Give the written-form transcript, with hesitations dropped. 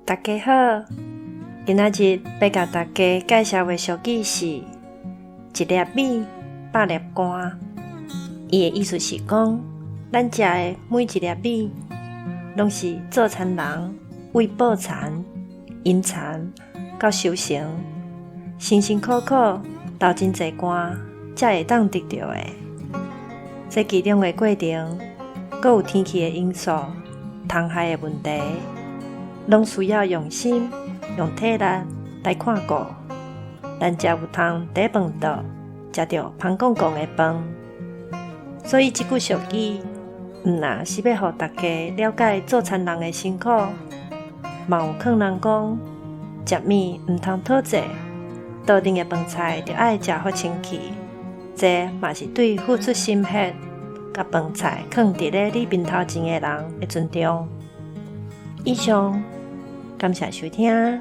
大家好，今仔日欲共大家介紹的俗語是“一粒米，百粒汗”。伊的意思是講，咱食的每一粒米，攏是做田人為報田、引田到收成，辛辛苦苦流真濟汗，才會當得著的。這其中的過程，閣有天氣的因素、蟲害的問題，攏需要用心、用體力來看顧，咱才有通佇飯桌食著芳摃摃的飯。所以這句俗語，毋但是欲予大家了解做田人的辛苦，嘛有勸人講，食物毋通討債，桌頂的飯菜著愛食予清氣。這嘛是對付出心血、共飯菜囥佇咧你面頭前的人的尊重。以上，感謝收聽。